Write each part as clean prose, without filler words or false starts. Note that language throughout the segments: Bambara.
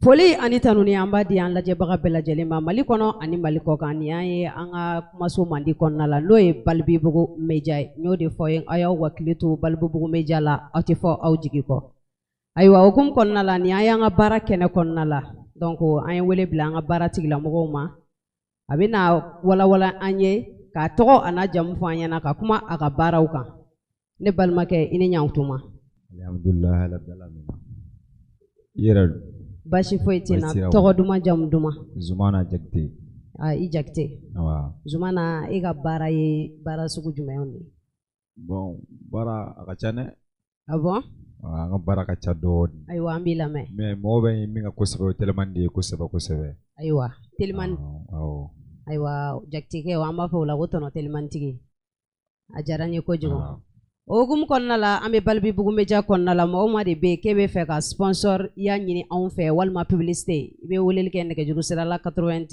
Foli ani tanuni an b'a di an lajɛbaga bɛɛ lajɛlen ma Mali kɔnɔ ani Mali kɔkan. Nin y'an ye an ka kumaso mandi kɔnɔna la, n'o ye Balibibugu Media ye. N y'o de fɔ ye, aw y'aw wakili to Balibibugu Media la, aw tɛ fɔ aw jigi kɔ. Ayiwa, o hukumu kɔnɔna la, nin y'an y'an ka baara kɛnɛ kɔnɔna la. Donc an ye wele bila an ka baara tigilamɔgɔw ma, a bɛna walawala an ye k'a tɔgɔ a n'a jamu fɔ an ɲɛna, ka kuma a ka baaraw kan. Ne balimakɛ, i ni ɲantuma. Alhamdulilayi rabbil alamin. I yɛrɛ dun? Baasi foyi tɛ n na. Baasi t'i la. Tɔgɔ duman, jamu duman? Zumana Jakite. Ah, i Jakite. Awa. Zumana, e ka baara ye baara sugu jumɛnw de ye? Bon, baara a ka ca dɛ. Ah bon? An ka baara ka ca dɔɔni. Ayiwa, an b'i lamɛn. Mais mɔgɔ bɛ min ka kosɛbɛ, o ye telimani de ye kosɛbɛ kosɛbɛ. Ayiwa, telimani. Awɔ. Ayiwa, Jakitekɛ, an b'a fɔ o la ko tɔnɔ telimanitigi. A diyara n ye kojugu. O hukumu kɔnɔna la, an bɛ Balibibugu Media kɔnɔna la. Mɔgɔ maa de bɛ yen k'e bɛ fɛ ka sponsor ya ɲini anw fɛ walima publicité, i bɛ weleli kɛ nɛgɛjuru sira la 91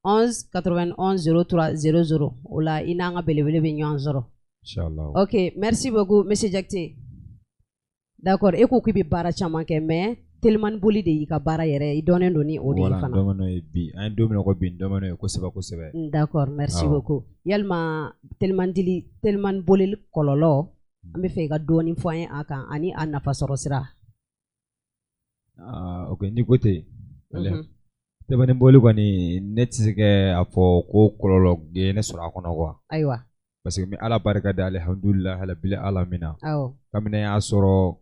91 03 00. O la, i n'an ka belebele bɛ ɲɔgɔn sɔrɔ. Inchallah. Ok, merci beaucoup, monsieur Jakite. D'accord, e ko k'i bɛ baara caman kɛ, mais telimani boli de y'i ka baara yɛrɛ, i dɔnnen don ni o de ye Voilà, fana. n dɔnnen n'o ye bi. An ye don min na ko bi, n dɔnnen n'o ye kosɛbɛ kosɛbɛ. D'accord, merci Awɔ. beaucoup. Yalima telimani dili, telimani boli kɔlɔlɔ, an bɛ fɛ i ka dɔɔni fɔ an ye a kan ani a nafa sɔrɔ sira. Ah, ok, n'i ko ten. Telimani boli kɔni, ne tɛ se k'a fɔ ko kɔlɔlɔ ye ne sɔrɔ a kɔnɔ quoi. Parce que n bɛ Ala barika da, alhamdulilahi rabbil alamina. Kabini ne y'a sɔrɔ,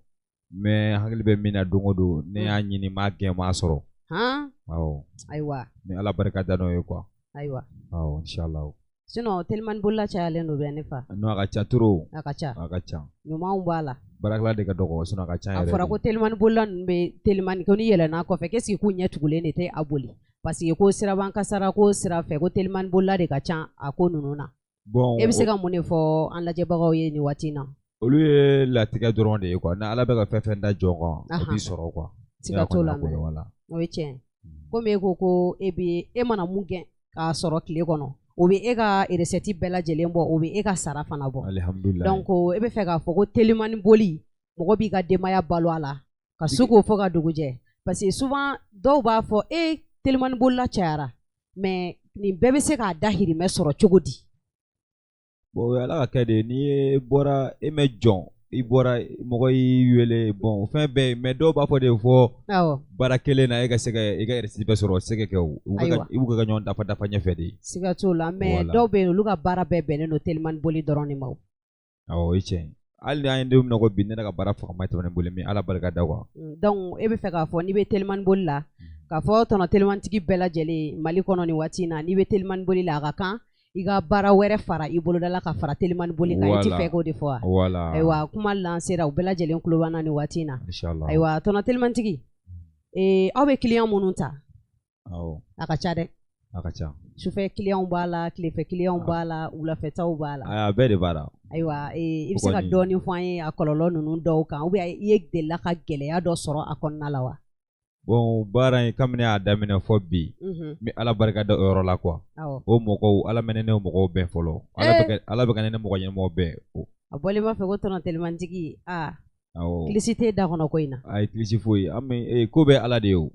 n bɛ hakili bɛ min na don o don, ne y'a ɲini, n m'a gɛn, n m'a sɔrɔ. Awɔ. N bɛ Ala barika da n'o ye quoi. Awɔ, inchallah. Sinon telimani bolila cayalen don bɛ ne fa. Non, a ka ca trop. A ka ca. A ka ca. Ɲumanw b'a la. Baarakɛla de ka dɔgɔ, sinon a ka ca A yɛrɛ fɔra de. ko telimani bolila ninnu bɛ telimani ko n'i yɛlɛnna kɔfɛ, qu'est-ce que k'u ɲɛ tugulen de tɛ a boli, parce que ko siraban kasara ko sira fɛ, ko telimani bolila de ka ca a ko ninnu na. Bon, E bɛ se ka mun de fɔ an lajɛbagaw ye nin waati in na? Olu ye latigɛ dɔrɔn de ye quoi. Ni Ala bɛ ka fɛn fɛn da jɔn kan, o b'i sɔrɔ quoi. Siga t'o la. Mɛ. Voilà. O ye tiɲɛ ye. Komi e ko ko e bɛ e mana mun gɛn k'a sɔrɔ tile kɔnɔ, o bɛ e ka recette bɛɛ lajɛlen bɔ, o bɛ e ka sara fana bɔ. Alhamdulilayi. Donc e bɛ fɛ k'a fɔ ko telimani boli, mɔgɔ b'i ka denbaya balo a la ka su k'o fɔ ka dugu jɛ, parce que souvent dɔw b'a fɔ e telimani bolila cayara, mais nin bɛɛ bɛ se k'a dahirimɛ sɔrɔ cogo di? Bon, o ye Ala ka kɛ de ye. N'i ye bɔra, e mɛ jɔn, i bɔra, mɔgɔ y'i wele, bon, fɛn bɛɛ ye, mais dɔw b'a fɔ de fɔ baara kelen na, e ka se ka i ka recette bɛɛ sɔrɔ, o tɛ se ka kɛ o. I b'u ka ɲɔgɔn dafa dafa ɲɛfɛ de. Siga t'o la, mais Voilà. dɔw bɛ yen, olu ka baara bɛɛ bɛnnen don telimani boli dɔrɔn de ma o. Awɔ, o ye tiɲɛ ye. Hali ni an ye don min na ko bi, ne yɛrɛ ka baara fagama ye telimani boli, mais Ala barika da quoi. Donc e bɛ fɛ k'a fɔ n'i bɛ telimani boli la, k'a fɔ tɔnɔ telimanitigi bɛɛ lajɛlen Mali kɔnɔ nin waati in na, n'i bɛ telimani boli la, a ka kan i ka baara wɛrɛ fara i boloda la ka fara telimani boli kan. I tɛ fɛ k'o de fɔ wa? Voilà. Ayiwa, kuma lancera, u bɛɛ lajɛlen tulo b'an na nin waati in na. Inchallah. Ayiwa, tɔnɔ telimanitigi, aw bɛ client minnu ta, a ka ca dɛ. A ka ca. Sufɛ client b'a la, tilefɛ client b'a la, wulafɛtaw b'a la. A bɛɛ de b'a la. Ayiwa, i bɛ se ka dɔɔni fɔ an ye a kɔlɔlɔ ninnu dɔw kan, ou bien i ye delila ka gɛlɛya dɔ sɔrɔ a kɔnɔna la wa? Bon, baara in, kabini y'a daminɛ fɔ bi, n bɛ Ala barika da o yɔrɔ la quoi. O mɔgɔw, Ala mɛ ne n'o mɔgɔw bɛn fɔlɔ. Ala bɛ ka ne ni mɔgɔ ɲɛnamaw bɛn. A bɔlen b'a fɛ ko tɔnɔ telimanitigi, aa, kilisi t'e da kɔnɔ ko in na. Ayi, kilisi foyi. An bɛ ko bɛɛ Ala de ye o.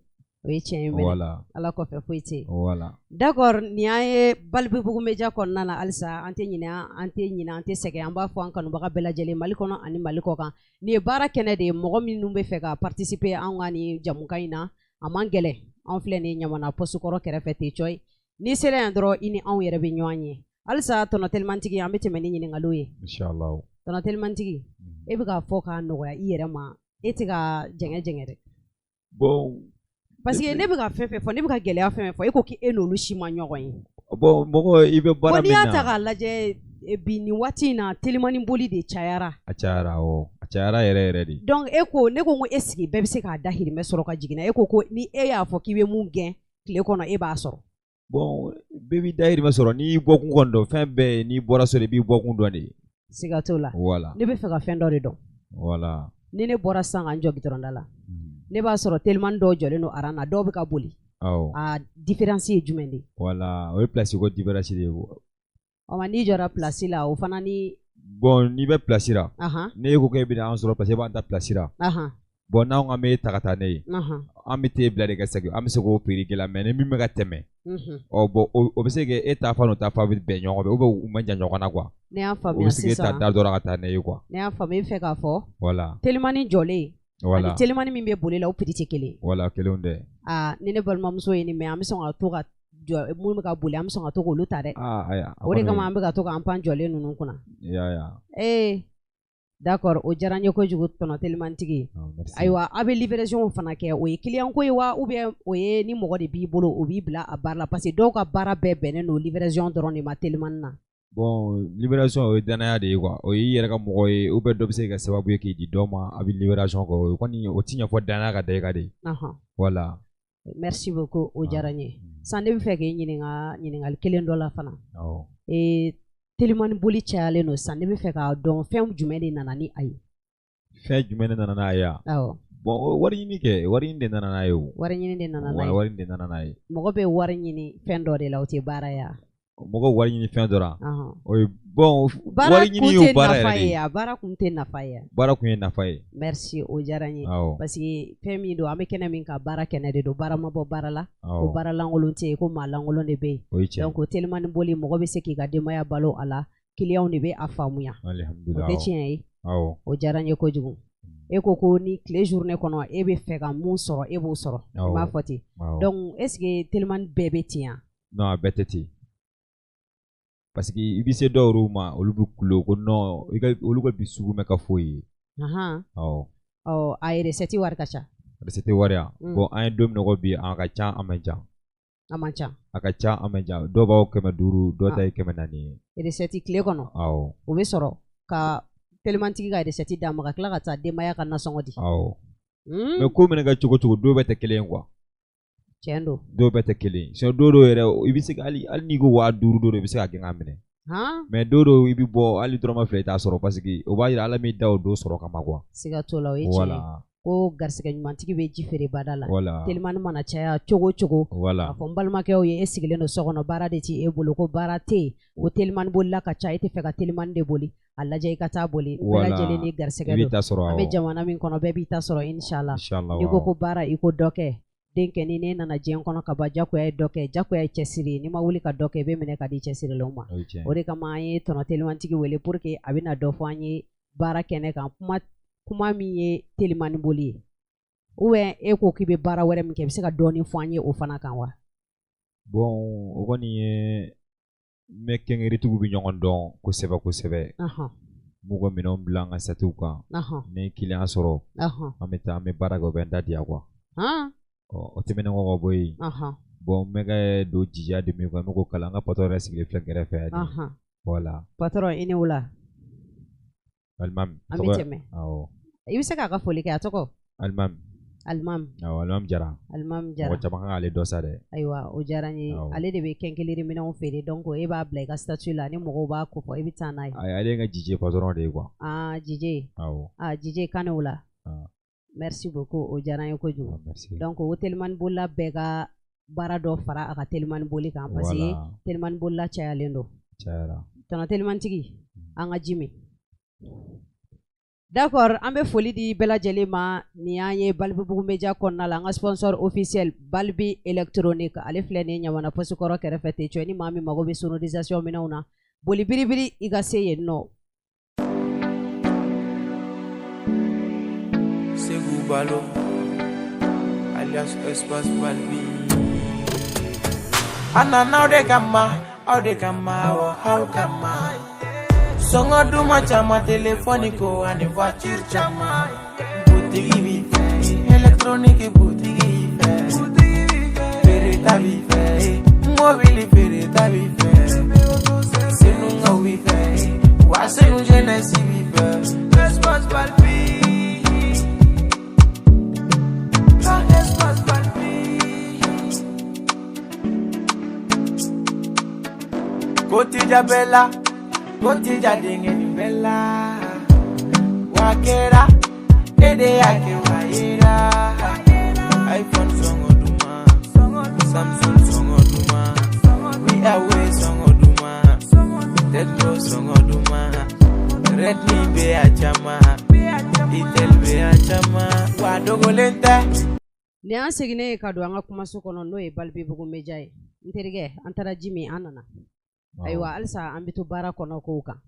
O ye tiɲɛ ye mɛnɛ. Ala kɔfɛ foyi tɛ yen. Voilà. D'accord, nin y'an ye Balibibugu Media kɔnɔna na halisa. An tɛ ɲinɛ, an tɛ ɲinɛ, an tɛ sɛgɛn, an b'a fɔ an kanubaga bɛɛ lajɛlen Mali kɔnɔ ani Mali kɔ kan. Nin ye baara kɛnɛ de ye. Mɔgɔ minnu bɛ fɛ ka participer an ka nin jamukan in na, a man gɛlɛn. Anw filɛ nin ye Ɲamana poste kɔrɔ kɛrɛfɛ ten cɔyi. N'i sera yan dɔrɔn, i ni anw yɛrɛ bɛ ɲɔgɔn ye. Halisa tɔnɔ telimantigi, an bɛ tɛmɛ ni ɲininkaliw ye. Inchallah. Tɔnɔ telimantigi, e bɛ k'a fɔ k'a nɔgɔya i yɛrɛ ma, e tɛ ka jɛngɛ jɛngɛ dɛ. Bon, parce que ne bɛ ka fɛn fɛn fɔ, ne bɛ ka gɛlɛya fɛn fɛn fɔ, e ko k'e n'olu si ma ɲɔgɔn ye. Bon, mɔgɔ i bɛ baara min na, n'i y'a ta k'a lajɛ bi nin waati in na, telimani boli de cayara. A cayara, awɔ, a cayara yɛrɛ yɛrɛ de. Donc e ko, ne ko n ko e sigi bɛɛ bɛ se k'a dahirimɛ sɔrɔ ka jigin, e ko ko ni e y'a fɔ k'i bɛ mun gɛn tile kɔnɔ, e b'a sɔrɔ. Bon, bɛɛ b'i dahirimɛ sɔrɔ n'i y'i bɔkun kɔni dɔn. Fɛn bɛɛ ye, n'i bɔra so de, i b'i bɔkun dɔn de. Siga t'o la. Voilà. Ne bɛ fɛ ka fɛn dɔ de dɔn. Voilà. Ni ne bɔra sisan ka n jɔ gidɔrɔn da la, ne b'a sɔrɔ telimani dɔw jɔlen don aran na, dɔw bɛ ka boli. A différence ye jumɛn de ye? Voilà, o ye place ko différence de ye. Ɔ, n'i jɔra place la, o fana ni Bon, n'i bɛ place la, n'e ko k'e bɛna an sɔrɔ place, e b'an ta place la. Bon, n'anw k'an bɛ ta ka taa ne ye, an bɛ t'e bila de ka segin, an bɛ se k'o prix gɛlɛya, mais ni min bɛ ka tɛmɛ, ɔ bon, o bɛ se kɛ e ta fan n'o ta fan bɛ bɛn ɲɔgɔn fɛ ou bien u man jan ɲɔgɔn na quoi. Ne y'a faamuya. O bɛ se k'e ta da dɔ la ka taa ne ye quoi. Ne y'a faamuya, i bɛ fɛ k'a fɔ. Voilà. Telimani jɔlen. Voilà. Ani telimani min bɛ boli la, o prix tɛ kelen. Voilà, kelenw tɛ. Aa, ni ne balimamuso ye nin mɛn, an bɛ sɔn ka to ka jɔ minnu bɛ ka boli, an bɛ sɔn ka to k'olu ta dɛ. Aa ayiwa. O de kama an bɛ ka to k'an pan jɔlen ninnu kunna. Ya. Ee. D'accord, o diyara n ye kojugu, tɔnɔ telimantigi. Ayiwa, aw bɛ livraison fana kɛ, o ye client ko ye wa, ou bien o ye ni mɔgɔ de b'i bolo o b'i bila a baara la? Parce que dɔw ka baara bɛɛ bɛnnen don livraison dɔrɔn de ma telimani na. Bon, livraison, o ye danaya de ye quoi. O y'i yɛrɛ ka mɔgɔ ye ou bien dɔ bɛ se ka kɛ sababu ye k'i di dɔ ma, a bɛ livraison kɛ. O kɔni, o ti ɲɛ fɔ danaya ka da i kan de. Voilà. Merci beaucoup, o diyara n ye. Sisan ne bɛ fɛ k'e ɲininka ɲininkali kelen dɔ la fana. Awɔ. Ee, telimani boli cayalen don sisan, ne bɛ fɛ k'a dɔn fɛn jumɛn de nana ni a ye? Fɛn jumɛn de nana n'a ye? Awɔ. Bon, wari ɲini kɛ, wari ɲini de nana n'a ye o. Wari ɲini de nana n'a ye. Wari ɲini de nana n'a ye. Mɔgɔ bɛ wari ɲini fɛn dɔ de la, o tɛ baara ye wa? Mɔgɔ wari ɲini fɛn dɔ la. O ye bon, wari ɲini y'o baara yɛrɛ de ye. A baara kun tɛ nafa ye. Baara kun ye nafa ye. Merci, o diyara n ye. Awɔ. Parce que fɛn min don, an bɛ kɛnɛ min kan, baara kɛnɛ de don, baara ma bɔ baara la. Awɔ. Ko baara lankolon tɛ yen, ko maa lankolon de bɛ yen. O ye tiɲɛ. Donc telimani boli, mɔgɔ bɛ se k'i ka denbaya balo a la, clients de bɛ a faamuya. Alihamudulila. O tɛ tiɲɛ ye. Awɔ. O diyara n ye kojugu. E ko ko ni tile journée kɔnɔ e bɛ fɛ ka mun sɔrɔ, e b'o sɔrɔ. Awɔ. I b'a fɔ ten. Donc est ce que telimani bɛɛ bɛ ten wa? Non, a bɛɛ tɛ ten. Parce que i bɛ se dɔw yɛrɛw ma, olu bɛ kulo ko non, i ka olu ka bi sugu mɛn ka foyi ye. Awɔ. Ɔ, a recette wari ka ca. Recette wari yan. Bon, an ye don min na ko bi, a ka ca, a man ca. A man ca. A ka ca, a man ca. Dɔw b'a fɔ 500, dɔw ta ye 400 ye. Recette tile kɔnɔ. Awɔ. O bɛ sɔrɔ ka telimantigi ka recette d'a ma ka tila ka taa denbaya ka nasɔngɔ di. Awɔ. Mais ko mana kɛ cogo cogo, dɔw bɛɛ tɛ kelen ye quoi. Tiɲɛ don. Dɔw bɛɛ tɛ kelen ye. Sinon dɔw dɔw yɛrɛ, i bɛ se hali n'i ko 5000, dɔw i bɛ se ka gɛn k'a minɛ. Mais dɔw dɔw i bɛ bɔ hali dɔrɔmɛ 2 i t'a sɔrɔ, parce que o b'a jira Ala m'i da o don sɔrɔ kama quoi. Siga t'o la, o ye tiɲɛ ye. Ko garisɛgɛ ɲumantigi bɛ ji feere bada la. Voilà. Telimani mana caya cogo o cogo. Voilà. A fɔ n balimakɛw ye, e sigilen don so kɔnɔ, baara de t'i e bolo, ko baara tɛ yen, ko telimani bolila ka ca, e tɛ fɛ ka telimani de boli, a lajɛ i ka taa boli. Bɛɛ lajɛlen ni garisɛgɛ don. An bɛ jamana min kɔnɔ, bɛɛ b'i ta sɔrɔ inshallah. N'i ko ko baara, i ko dɔ kɛ. Denkɛ, ni ne nana diɲɛ kɔnɔ ka ban, jagoya ye dɔ kɛ, jagoya ye cɛsiri ye. N'i ma wuli ka dɔ kɛ, i bɛ minɛ ka di cɛsirilenw ma. O de kama an ye tɔnɔ telimantigi wele pour que a bɛna dɔ fɔ an ye baara kɛnɛ kan, kuma min ye telimani boli ye. Ou bien e ko k'i bɛ baara wɛrɛ min kɛ, i bɛ se ka dɔɔnin fɔ an ye o fana kan wa? Bon, o kɔni ye n bɛ kɛnkɛritigiw bɛ ɲɔgɔn dɔn kosɛbɛ kosɛbɛ. N b'u ka minɛnw bila an ka satiw kan. Ni client sɔrɔ, an bɛ taa an bɛ baara kɛ, o bɛ n da diya quoi. O tɛmɛnen kɔ ka bɔ yen, bon, n bɛ ka don jijiya de min kɔnɔ, n bɛ k'o kalan. N ka patron yɛrɛ sigilen filɛ n kɛrɛfɛ yan. Voilà. Patron, i ni wula. Alimami. An bɛ tɛmɛ. Awɔ. I bɛ se k'a ka foli kɛ, a tɔgɔ? Alimami. Alimami. Awɔ, Alimami Jara. Alimami Jara. Mɔgɔ caman kan k'ale dɔn sa dɛ. Ayiwa, o diyara n ye. Ale de bɛ kɛnkɛleri minɛnw feere, donc e b'a bila i ka statut la, ni mɔgɔw b'a ko fɔ, e bɛ taa n'a ye. Ayi, ale ye n ka jije patron de ye quoi. Aa, jije. Awɔ. Aa, jije, k'an ni wula. Merci beaucoup, o diyara n ye kojugu. Donc o telimani bolila bɛɛ ka baara dɔ fara a ka telimani boli kan, parce que telimani bolila cayalen don. Cayara. Tɔnɔ telimantigi, an ka ji min. D'accord, an bɛ foli di bɛɛ lajɛlen ma. Nin y'an ye Balibibugu Media kɔnɔna la, an ka sponsor officiel Balibi électronique, ale filɛ nin ye Ɲamana poste kɔrɔ kɛrɛfɛ ten cɔ. Ni maa min mago bɛ sonorisation minɛnw na, boli biribiri i ka se yen nɔ. Segou Balo, alias Espace Balbi. Anana aw de kama, aw de kama, wa aw kama. Sɔngɔ duman caman, telefɔni ko ani voiture caman. Butigi b'i fɛ, électronique butigi b'i fɛ. Feereta b'i fɛ, mobili feereta b'i fɛ. Senukaw b'i fɛ, wa Senu jeunesse b'i fɛ. Espace Balbi. Espace Balbi. Kotija bella, kotija denkɛnin bɛɛ la. Wa kɛra, e de y'a kɛ wa yera. iPhone sɔngɔ duman, Samsung sɔngɔ duman, Huawei sɔngɔ duman, Tecno sɔngɔ duman, Redmi bɛ a caman, Itel bɛ a caman. Wa Ni an seginnen ye ka don an ka kumaso kɔnɔ n'o ye Balibibugu Media ye n terikɛ an taara ji min an nana ayiwa halisa an bɛ to baara kɔnɔ kow kan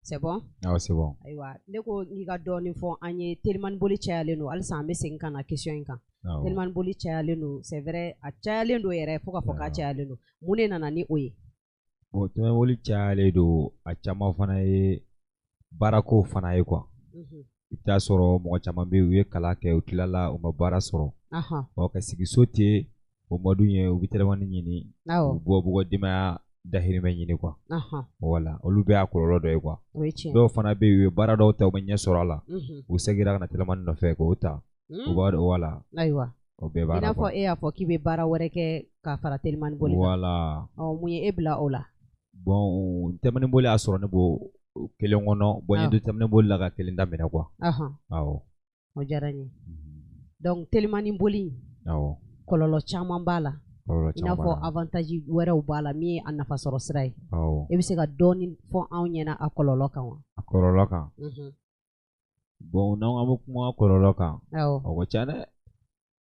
c'est bon awɔ c'est bon ayiwa ne ko n'i ka dɔɔnin fɔ an ye telimani boli cayalen don halisa an bɛ segin ka na question in kan telimani boli cayalen don c'est vrai a cayalen don yɛrɛ fo ka fɔ k'a cayalen don mun de nana ni o ye bon telimani boli cayalen don a caman fana ye baarako fana ye quoi i bɛ taa sɔrɔ mɔgɔ caman bɛ yen u ye kalan kɛ u tilala u ma baara sɔrɔ ɔ ka sigi so ten o man d'u ye u bɛ telimani ɲini u bɔ b'u ka denbaya dahirimɛ ɲini quoi voilà olu bɛɛ y'a kɔlɔlɔ dɔ ye quoi dɔw fana bɛ yen u ye baara dɔw ta u ma ɲɛ sɔrɔ a la u seginna ka na telimani nɔfɛ k'o ta u b'a dɔn voilà ayiwa o bɛɛ b'a la i n'a fɔ e y'a fɔ k'i bɛ baara wɛrɛ kɛ ka fara telimani boli kan voilà ɔ mun ye e bila o la bon telimani boli y'a sɔrɔ ne b'o kelen kɔnɔ bon n ye to telimani boli la ka kelen daminɛ quoi awɔ o diyara n ye donc telimani boli awɔ kɔlɔlɔ caman b'a la i n'a fɔ avantage wɛrɛw b'a la min ye a nafa sɔrɔ sira ye e bɛ se ka dɔɔnin fɔ anw ɲɛna a kɔlɔlɔ kan wa a kɔlɔlɔ kan bon n'an an bɛ kuma kɔlɔlɔ kan o ka ca dɛ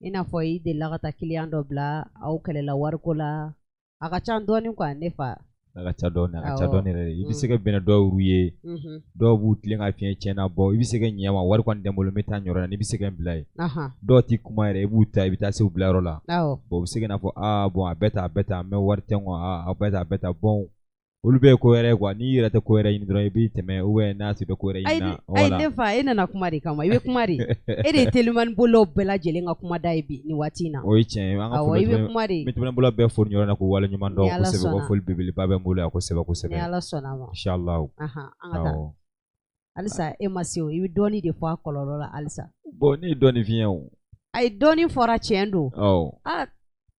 i n'a fɔ i delila ka taa kiliyan dɔ bila aw kɛlɛla wariko la a ka ca dɔɔnin quoi ne fa a ka ca dɔɔnin a ka ca dɔɔnin yɛrɛ i bɛ se ka bɛn ni dɔw yɛrɛ ye dɔw b'u tilen ka fiɲɛ tiɲɛna bɔ i bɛ se ka ɲɛ ma wari kɔni tɛ n bolo n bɛ taa yɔrɔ la n'i bɛ se ka n bila yen dɔw tɛ kuma yɛrɛ i b'u ta i bɛ taa se u bilayɔrɔ la bon u bɛ se ka n'a fɔ aa bon a bɛɛ ta a bɛɛ ta n bɛ wari tɛ n kun aa a bɛɛ ta a bɛɛ ta bon olu bɛɛ ye ko wɛrɛ ye quoi n'i yɛrɛ tɛ ko wɛrɛ ɲini dɔrɔn i b'i tɛmɛ ou bien n'a sɔrɔ i bɛ ko wɛrɛ ɲini na ayi ne fa e nana kuma de kama i bɛ kuma de e de ye telimani bolilaw bɛɛ lajɛlen ka kuma da ye bi nin waati in na o ye tiɲɛ ye an ka foli i bɛ kuma de n bɛ telimani bolilaw bɛɛ fo nin yɔrɔ in na k'u waleɲuman dɔn kosɛbɛ ko foli belebeleba bɛ n bolo yan kosɛbɛ kosɛbɛ ni Ala sɔnna a ma inshallah an ka taa halisa e ma se o i bɛ dɔɔnin de fɔ a kɔlɔlɔ la halisa bon ne ye dɔɔnin f'i ye o ayi dɔɔnin fɔra tiɲɛ don aa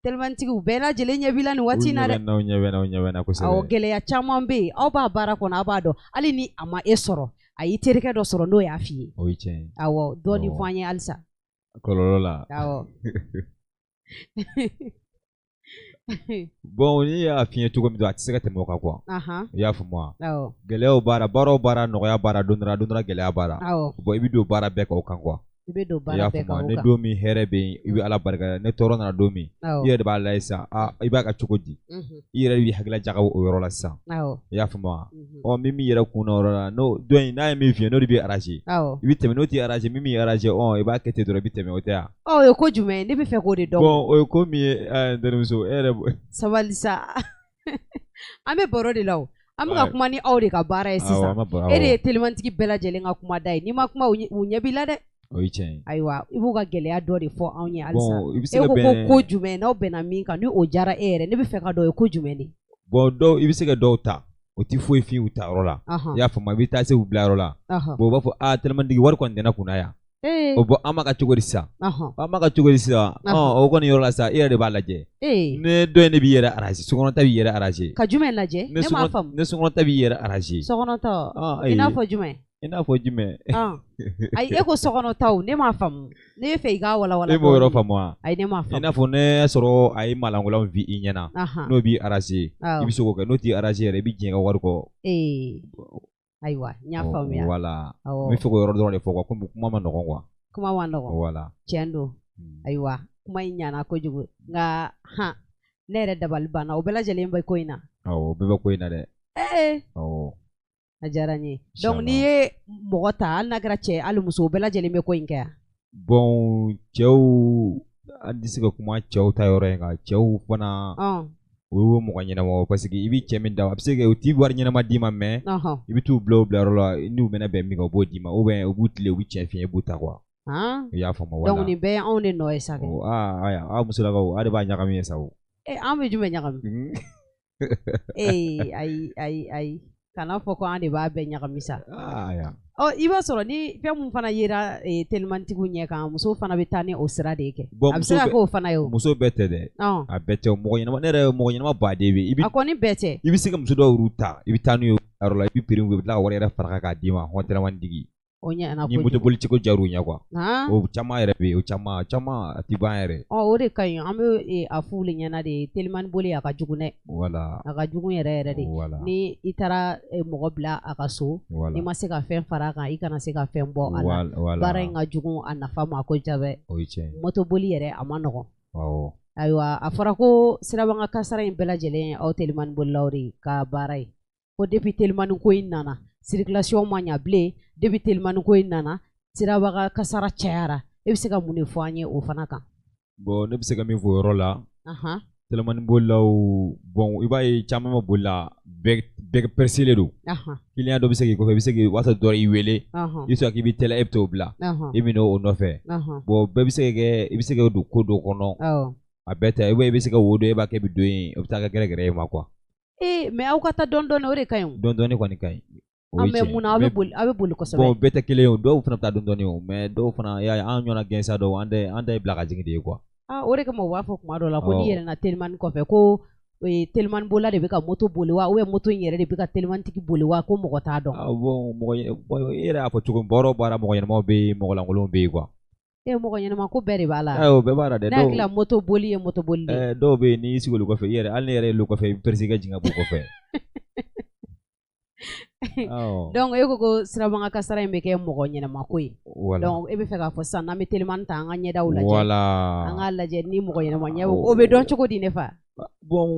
telimanitigiw bɛɛ lajɛlen ɲɛ b'i la nin waati in na dɛ ɲɛ bɛ n na ɲɛ bɛ n na kosɛbɛ awɔ gɛlɛya caman bɛ yen aw b'a baara kɔnɔ aw b'a dɔn hali ni a ma e sɔrɔ a y'i terikɛ dɔ sɔrɔ n'o y'a f'i ye o ye tiɲɛ ye awɔ dɔɔnin fɔ an ye halisa kɔlɔlɔ la awɔ bon n'i y'a f'i ye cogo min dɔrɔn a tɛ se ka tɛmɛ o kan quoi i y'a faamu wa gɛlɛyaw b'a la baara o baara nɔgɔya b'a la don dɔ la don dɔ la gɛlɛya b'a la bon i bɛ don baara bɛɛ kan o kan quoi i bɛ don baara bɛɛ kan o kan ni don min hɛrɛ bɛ yen i bɛ Ala barika da ni tɔɔrɔ nana don min i yɛrɛ de b'a lajɛ sisan aa i b'a kɛ cogo di i yɛrɛ de b'i hakili jagabɔ o yɔrɔ la sisan i y'a faamu wa ɔ min b'i yɛrɛ kun na o yɔrɔ la n'o dɔ in n'a ye min f'i ye n'o de b'i arranger i bɛ tɛmɛ n'o t'i arranger min b'i arranger ɔ i b'a kɛ ten dɔrɔn i bɛ tɛmɛ o tɛ wa ɔ o ye ko jumɛn ye ne bɛ fɛ k'o de dɔn bon o ye ko min ye n terimuso e yɛrɛ sabali sa an bɛ baro de la o an bɛ ka kuma ni aw de ka baara ye sisan e de ye telimantigi bɛɛ lajɛlen ka kuma da ye n'i ma kuma u ɲɛ b'i la dɛ o ye tiɲɛ ye ayiwa i b'u ka gɛlɛya dɔ de fɔ anw ye halisa e ko ko ko jumɛn n'aw bɛnna min kan ni o diyara e yɛrɛ ne bɛ fɛ ka dɔn o ye ko jumɛn de bon dɔw i bɛ se ka dɔw ta o tɛ foyi f'i ye u ta yɔrɔ la i y'a faamu i bɛ taa se u bila yɔrɔ la bon u b'a fɔ aa telimantigi wari kɔni tɛ ne kunna yan o bon an b'a kɛ cogo di sisan an b'a kɛ cogo di sisan o kɔni yɔrɔ la sisan i yɛrɛ de b'a lajɛ ne dɔ in de b'i yɛrɛ arranger sokɔnɔta b'i yɛrɛ arranger ka jumɛn lajɛ ne m'a faamu ne sokɔnɔta b'i yɛrɛ arranger sokɔnɔta i n'a fɔ jumɛn i n'a fɔ jumɛn ayi e ko sokɔnɔtaw ne m'a faamu ne bɛ fɛ i k'a walawala e m'o yɔrɔ faamu wa ayi ne m'a faamu i n'a fɔ ne y'a sɔrɔ a ye malangolan f'i ɲɛna n'o b'i arranger i bɛ se k'o kɛ n'o t'i arranger yɛrɛ i bɛ jɛn i ka wari kɔ ayiwa n y'a faamuya voilà n bɛ fɛ k'o yɔrɔ dɔrɔn de fɔ quoi komi kuma man nɔgɔn quoi kuma man nɔgɔn voilà tiɲɛ don ayiwa kuma in ɲana kojugu nka han ne yɛrɛ dabali banna o bɛɛ lajɛlen bɛ ko in na awɔ o bɛɛ bɛ ko in na dɛ ee awɔ a diyara n ye donc n'i ye mɔgɔ ta hali n'a kɛra cɛ hali muso o bɛɛ lajɛlen bɛ ko in kɛ yan bon cɛw an tɛ se ka kuma cɛw ta yɔrɔ in kan cɛw fana o ye mɔgɔ ɲɛnama parce que i bɛ cɛ min da a bɛ se ka u t'i wari ɲɛnama d'i ma mais i bɛ t'u bila o bilayɔrɔ la n'u bɛna bɛn min kan u b'o d'i ma ou bien u b'u tilen u bɛ tiɲɛ f'i ye i b'u ta quoi i y'a faamu voilà donc nin bɛɛ ye anw de nɔ ye sa kɛ aa ayiwa aw musolakaw aw de b'a ɲagami ye sa o an bɛ jumɛn ɲagami ee ayi ayi ayi kana fɔ ko an de b'a bɛɛ ɲagami sa ɔ i b'a sɔrɔ ni fɛn mun fana yera telimantigiw ɲɛ kan musow fana bɛ taa ni o sira de ye kɛ a bɛ se ka k'o fana ye o muso bɛɛ tɛ dɛ a bɛɛ tɛ mɔgɔ ɲɛnama ne yɛrɛ mɔgɔ ɲɛnama baden bɛ yen a kɔni bɛɛ tɛ i bɛ se ka muso dɔw yɛrɛ ta i bɛ taa n'u ye yɔrɔ la i bɛ prix i bɛ tila ka wari yɛrɛ fara k'a d'i ma hɔn telimantigi. O ɲɛna Ni kojugu. moto boli cogo diyar'u ɲɛ quoi. Han? O caman yɛrɛ bɛ yen, o caman caman, a ti ban yɛrɛ. Ɔ, o de ka ɲi. An bɛ a f'u de ɲɛna de, telimani boli a ka jugu dɛ. Voilà. A ka jugu yɛrɛ yɛrɛ de. Voilà. Ni i taara mɔgɔ bila a ka so, Voilà. n'i ma se ka fɛn fara a kan, i kana se ka fɛn bɔ a la. Voilà. Baara in ka jugu a nafa ma kosɛbɛ. O ye tiɲɛ ye. Moto boli yɛrɛ a ma nɔgɔn. Awɔ. Ayiwa, a fɔra ko sirabakan kasara in bɛɛ lajɛlen ye aw telimani bolilaw de ka baara ye. Ko depuis telimani ko in nana, circulation ma ɲa bilen. Depuis telimani ko in nana, sirabakan kasara cayara. E bɛ se ka mun de fɔ an ye o fana kan? Bon, ne bɛ se ka min fɔ o yɔrɔ la, telimani bolilaw, bon, i b'a ye caman bɛ boli la, bɛɛ pressé don. Client dɔ bɛ se k'i kɔfɛ, i bɛ se k'i o b'a sɔrɔ dɔ y'i wele, i bɛ sɔrɔ k'i bɛ teliya, e bɛ t'o bila, i bɛ n'o nɔfɛ. Bon, bɛɛ bɛ se ka kɛ, i bɛ se ka don ko dɔ kɔnɔ. A bɛɛ tɛ, i bɛ se ka wo don, e b'a kɛ bɛ don yen, o bɛ taa kɛ gɛrɛgɛrɛ ye ma quoi. Ee, mais aw ka taa dɔɔni dɔɔni, o de ka ɲi o. Dɔɔni dɔɔni kɔni ka ɲi. O ye Mais tiɲɛ. mun na aw bɛ boli, aw bɛ boli kosɛbɛ? Bon, bɛɛ tɛ kelen ye o, dɔw fana bɛ taa dɔɔni dɔɔni o, mais dɔw fana, y'a ye, an ɲɔgɔnna gɛnsa dɔw, an ta ye bila ka jigin de ye quoi. Ah, o de kama u b'a fɔ kuma dɔ la ko n'i yɛlɛnna telimani kɔfɛ ko telimani bolila de bɛ ka moto boli wa, ou bien moto in yɛrɛ de bɛ ka telimanitigi boli wa, ko mɔgɔ t'a dɔn. Ah bon, mɔgɔ, bon, i yɛrɛ y'a fɔ cogo min, baara o baara, mɔgɔ ɲɛnamaw bɛ yen, mɔgɔ lankolonw bɛ yen quoi. E, mɔgɔ ɲɛnama ko bɛɛ de b'a la. O bɛɛ b'a la dɛ. Ne hakili la moto boli ye moto boli de ye. Dɔw bɛ yen, n'i sigi olu kɔfɛ, i yɛrɛ, hali n'i yɛrɛ ye olu kɔfɛ, i bɛ pressé ka jigin ka bɔ o kɔfɛ. Donc e ko ko sirabakan kasara in bɛ kɛ mɔgɔ ɲɛnama ko ye. Voilà. Donc e bɛ fɛ k'a fɔ sisan n'an bɛ telimani ta, an ka ɲɛdaw lajɛ. Voilà. An k'a lajɛ ni mɔgɔ ɲɛnama ɲɛ o bɛ dɔn cogo di ne fa? Bon,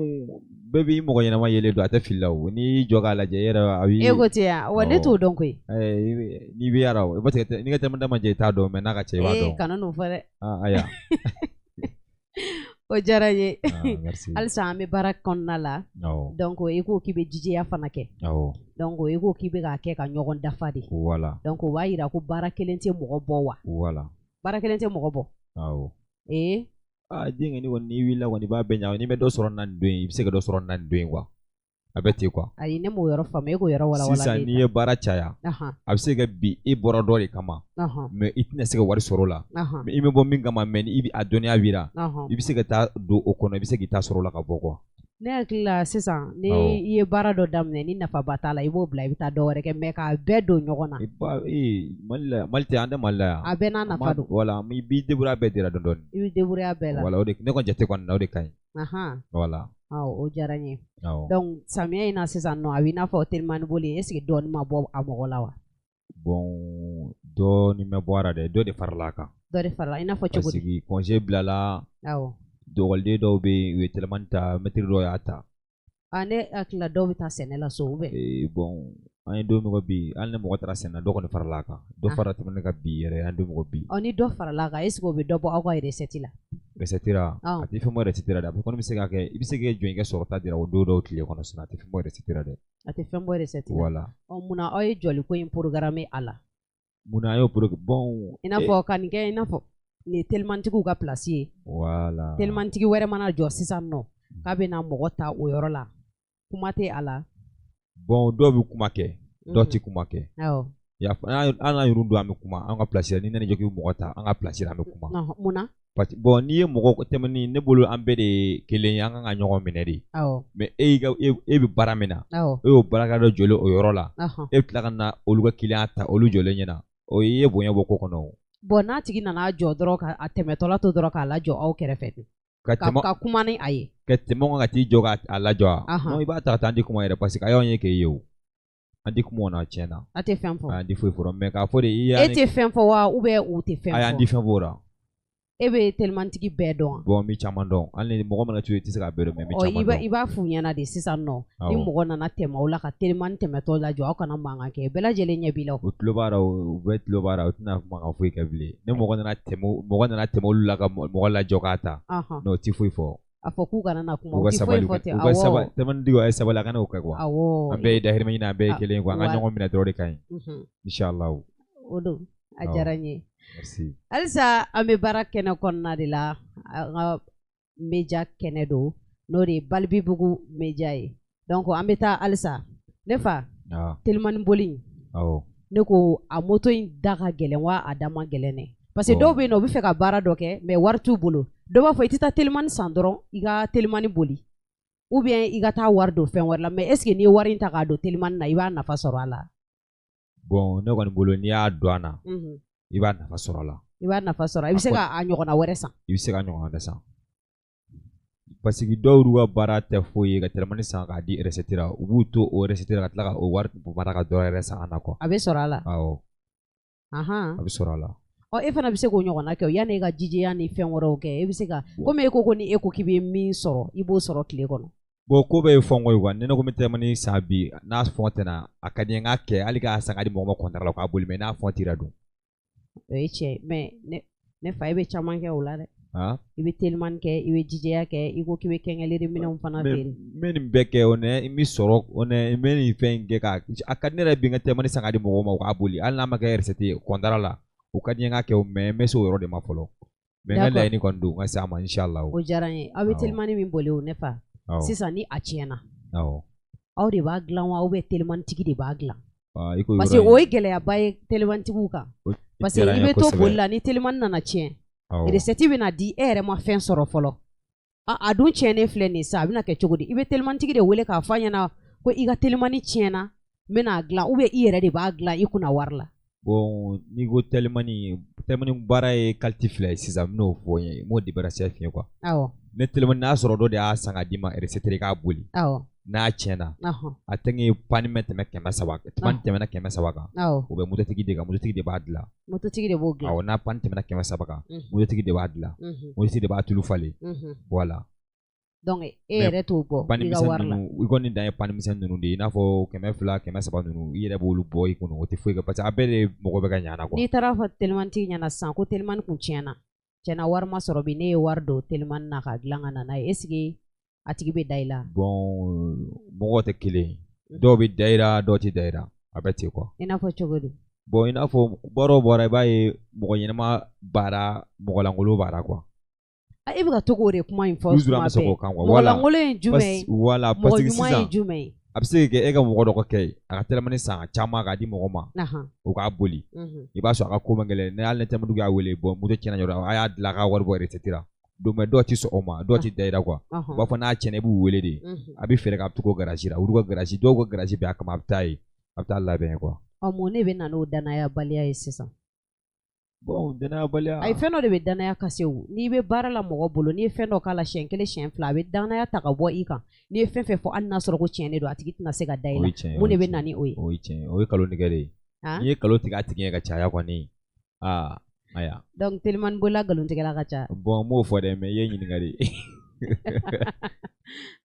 bɛɛ b'i mɔgɔ ɲɛnama yelen don, a tɛ fili la o. N'i y'i jɔ k'a lajɛ, i yɛrɛ a b'i. E ko ten yan, wa ne t'o dɔn koyi. N'i bɛ yala o, parce que n'i ka telimani ma jɛ, i t'a dɔn, mais n'a ka ca i b'a dɔn. Ee, kana n'o fɔ dɛ. Ah, aya. O diyara n ye. Ah, merci. Halisa an bɛ baara kɔnɔna la. Donc i ko k'i bɛ jijiya fana kɛ. Donc i ko k'i bɛ k'a kɛ ka ɲɔgɔn dafa de. Voilà. Donc o b'a yira ko baara kelen tɛ mɔgɔ bɔ wa? Voilà. Baara kelen tɛ mɔgɔ bɔ. Awɔ. Ee. Ah, denkɛ, ni kɔni n'i wulila kɔni, i b'a bɛɛ ɲagami. N'i bɛ dɔ sɔrɔ na nin don in, i bɛ se ka dɔ sɔrɔ na nin don in quoi. A bɛ ten quoi. Ayi, ne m'o yɔrɔ faamu, e k'o yɔrɔ walawala. Sisan n'i ye baara caya, a bɛ se ka bi e bɔra dɔ de kama, mais i tɛna se ka wari sɔrɔ o la. Mais i bɛ bɔ min kama, mais i bɛ a dɔnniya b'i la, i bɛ se ka taa don o kɔnɔ, i bɛ se k'i ta sɔrɔ o la ka bɔ quoi. Ne hakili la sisan, ni i ye baara dɔ daminɛ, ni nafaba t'a la, i b'o bila, i bɛ taa dɔ wɛrɛ kɛ, mais k'a bɛɛ don ɲɔgɔn na. Mali la, Mali tɛ, an tɛ Mali la yan. A bɛɛ n'a nafa don. Voilà, i b'i débrouiller a bɛɛ de la dɔɔni dɔɔni. I b'i débrouiller a bɛɛ la. Voilà, o de ne kɔni jate kɔni na, o de ka ɲi. Voilà. O diyara n ye. Donc samiya in na sisan nɔ, a b'i n'a fɔ telimani boli, est ce que dɔɔni ma bɔ a mɔgɔ la wa? Bon, dɔɔni ma bɔ a la dɛ, dɔ de farala a kan. Dɔ de farala, i n'a fɔ cogo di? Parce que congé bilala. Dɔgɔliden dɔw bɛ yen, u ye telimani ta, mɛtiri dɔw y'a ta. Ah, ne hakili la dɔw bɛ taa sɛnɛ la so ou bien? Bon, an ye don min ko bi, hali ni mɔgɔ taara sɛnɛ na, dɔ kɔni farala a kan. Dɔ farala telimani kan bi yɛrɛ, an ye don min ko bi. Ɔ, ni dɔ farala a kan, est ce que o bɛ dɔ bɔ aw ka recette la? Recette la, a tɛ fɛn bɔ recette la dɛ. A kɔni bɛ se ka kɛ, i bɛ se k'i jɔ i ka sɔrɔta dira o don dɔw tile kɔnɔ, sinon a tɛ fɛn bɔ recette la dɛ. A tɛ fɛn bɔ recette la. Voilà. Ɔ, munna aw ye jɔliko in programme a la? Munna an y'o programme? Bon. I n'a fɔ ka nin kɛ, i n'a fɔ nin ye telimantigiw ka place ye. Voilà. Telimantigi wɛrɛ mana jɔ sisan nɔ, k'a bɛna mɔgɔ ta o yɔrɔ la, kuma tɛ a la. Bon, dɔw bɛ kuma kɛ, dɔw tɛ kuma kɛ. An n'an yɛrɛ don, an bɛ kuma an ka place la. N'i nana jɔ k'i bɛ mɔgɔ ta an ka place la, an bɛ kuma. Munna? Parce que bon, n'i ye mɔgɔ tɛmɛni, ne bolo an bɛɛ de ye kelen ye, an kan ka ɲɔgɔn minɛ de. Mais e e bɛ baara min na, e y'o baarakɛla dɔ jɔlen o yɔrɔ la, e bɛ tila ka na olu ka client ta olu jɔlen ɲɛna, o ye bonya bɔ ko kɔnɔ o. Bon, n'a tigi nana jɔ dɔrɔn ka a tɛmɛtɔla to dɔrɔn k'a lajɔ aw kɛrɛfɛ de. Ka kuma ni a ye. Ka tɛmɛ ka t'i jɔ k'a lajɔ wa? Non, i b'a ta ka taa, an tɛ kuma yɛrɛ, parce que a y'anw ye k'e ye o. An tɛ kuma o na tiɲɛ na. A tɛ fɛn fɔ. An tɛ foyi fɔ, mais k'a fɔ de i y'a. E tɛ fɛn fɔ wa, ou bien u tɛ fɛn fɔ? Ayi, an tɛ fɛn fɔ o la. E bɛ telimantigi bɛɛ dɔn wa? Bon, n bɛ caman dɔn. Hali ni mɔgɔ mana to yen, i tɛ se k'a bɛɛ dɔn, mais n bɛ caman dɔn. I b'a f'u ɲɛna de sisan nɔ, ni mɔgɔ nana tɛmɛ aw la ka telimani tɛmɛtɔ lajɔ, aw kana mankan kɛ, bɛɛ lajɛlen ɲɛ b'i la. U tulo b'a la, u bɛɛ tulo b'a la, u tɛna mankan foyi kɛ bilen. Ni mɔgɔ nana tɛmɛ olu la ka mɔgɔ lajɔ k'a ta, non, u tɛ foyi fɔ. A fɔ k'u kana na kuma, u tɛ foyi fɔ ten. U ka sabali, telimani a ye sabali, a kana o kɛ quoi. An bɛɛ ye dahirimɛ ɲini, an bɛɛ ye kelen ye quoi, an ka ɲɔgɔn minɛ dɔrɔn de ka ɲi. Inchallah. O don, a diyara n ye. Halisa an bɛ baara kɛnɛ kɔnɔna de la, an ka media kɛnɛ don, n'o de ye Balibibugu media ye. Donc an bɛ taa halisa ne fa, telimani boli in, ne ko a moto in da ka gɛlɛn wa a da man gɛlɛn dɛ? Parce que dɔw bɛ yen nɔ, u bɛ fɛ ka baara dɔ kɛ, mais wari t'u bolo. Dɔw b'a fɔ i tɛ taa telimani san dɔrɔn i ka telimani boli, ou bien i ka taa wari don fɛn wɛrɛ la, mais est ce que n'i ye wari in ta k'a don telimani na, i b'a nafa sɔrɔ a la? Bon, ne kɔni bolo, n'i y'a don a na, i b'a nafa sɔrɔ a la. I b'a nafa sɔrɔ, i bɛ se ka a ɲɔgɔnna wɛrɛ san. I bɛ se ka ɲɔgɔnna wɛrɛ san, parce que dɔw y'u ka baara tɛ foyi ye ka telimani san k'a di recette la. U b'u to o recette la ka tila ka o wari mara ka dɔ wɛrɛ san a na quoi. A bɛ sɔrɔ a la. Awɔ. A bɛ sɔrɔ a la. Ɔ, e fana bɛ se k'o ɲɔgɔnna kɛ yanni e ka jijɛya ni fɛn wɛrɛw kɛ. E bɛ se ka, komi e ko ni e ko k'i bɛ min sɔrɔ, i b'o sɔrɔ tile kɔnɔ. Bon, ko bɛɛ ye fɔngɔ ye quoi. Ni ne ko n bɛ telimani san bi, n'a fɔn tɛna, a ka di n ye n k'a kɛ, hali k'a san k'a di mɔgɔ ma contrat la k'a boli, mais n'a fɔn tira dun? O ye tiɲɛ ye, mais ne fa, e bɛ caman kɛ o la dɛ. I bɛ telimani kɛ, i bɛ jijɛya kɛ, i ko k'i bɛ kɛnkɛleri minɛnw fana feere. N bɛ nin bɛɛ kɛ o nɛ, n bɛ sɔrɔ o nɛ, n bɛ nin fɛn in kɛ ka a ka di ne yɛrɛ bi n ka telimani san k'a di mɔgɔw ma u k'a boli, hali n'a ma kɛ recette ye contrat la, o ka di n ye n k'a kɛ o, mais n bɛ se o yɔrɔ de ma fɔlɔ. Mais n ka laɲini kɔni don n ka se a ma, inshallah. O diyara n ye. Aw bɛ telimani min boli o, ne fa, sisan ni a tiɲɛna, aw de b'a dilan wa, ou bien telimanitigi de b'a dilan? Parce que o ye gɛlɛyaba ye telimanitigiw kan, parce que i bɛ to boli la, ni telimani nana tiɲɛ, recette bɛna di, e yɛrɛ ma fɛn sɔrɔ fɔlɔ. A dun tiɲɛnen filɛ nin sa, a bɛna kɛ cogo di? I bɛ telimanitigi de wele k'a fɔ a ɲɛna ko i ka telimani tiɲɛna, n bɛna dilan, ou bien i yɛrɛ de b'a dilan i kunna wari la? Bon, n'i ko telimani, telimani baara ye qualité fila ye sisan, n bɛn'o fɔ n ye, n b'o débarrasser f'i ye quoi. Ne telimani, n'a sɔrɔ dɔ de y'a san k'a d'i ma recette i k'a boli, n'a tiɲɛna, a tɛ panne bɛ tɛmɛ 300, panne tɛmɛna 300 kan, o bɛ mototigi de kan, mototigi de b'a dilan. Mototigi de b'o dilan. Awɔ, n'a panne tɛmɛna 300 kan, mototigi de b'a dilan, mototigi de b'a tulu falen, voilà. Donc e yɛrɛ t'o bɔ i ka wari la. I kɔni dan ye panne misɛnnin ninnu de ye, i n'a fɔ 200, 300 ninnu, i yɛrɛ b'olu bɔ i kun, o tɛ foyi kɛ, parce que a bɛɛ de mɔgɔ bɛ ka ɲa na quoi. N'i taara fɔ telimanitigi ɲɛna sisan ko telimani kun tiɲɛna, tiɲɛna wari ma sɔrɔ bi, ne ye wari don telimani na k'a dilan ka na n'a ye, est ce que a tigi bɛ da i la? Bon, mɔgɔw tɛ kelen ye, dɔw bɛ da i la, dɔw tɛ da i la, a bɛ ten quoi. I n'a fɔ cogo di? Bon, i n'a fɔ baara o baara, i b'a ye mɔgɔ ɲɛnama baara, mɔgɔ lankolon baara quoi. E bɛ ka to k'o de kuma in fɔ tuma bɛɛ. Mɔgɔ lankolon ye jumɛn ye? Voilà, parce que mɔgɔ ɲuman ye jumɛn ye? A bɛ se ka kɛ e ka mɔgɔ dɔ ka kɛ ye, a ka telimani san caman k'a di mɔgɔ ma, o k'a boli, i b'a sɔrɔ a ka ko man gɛlɛn. Ni hali ni telimani y'a wele, bon, moto tiɲɛna yɔrɔ, a y'a dilan, a ka wari bɔ recette la. Donc mais dɔw tɛ sɔn o ma, dɔw tɛ da i la quoi. U b'a fɔ n'a tiɲɛna, i b'u wele de, a bɛ fɛɛrɛ kɛ, a bɛ to garage la, olu ka garage, dɔw ka garage bɛ a kama, a bɛ taa yen, a bɛ taa labɛn quoi. Ɔ, mun de bɛ na n'o danayabaliya ye sisan? Bon, danayabaliya. Ayi, fɛn dɔ de bɛ danaya casser o. N'i bɛ baara la mɔgɔ bolo, n'i ye fɛn dɔ k'a la siɲɛ kelen, siɲɛ fila, a bɛ danaya ta ka bɔ i kan. N'i ye fɛn fɛn fɔ, hali n'a sɔrɔ ko tiɲɛ de don, a tigi tɛna se ka da i la. Mun de bɛ na ni o ye? O ye tiɲɛ ye, o ye nkalon tigɛ de ye. N'i ye nkalon tigɛ a tigi ye ka caya kɔni, aa ayiwa. Donc telimani bolila nkalontigɛla ka ca. Bon, n m'o fɔ dɛ, mais i ye ɲininkali de.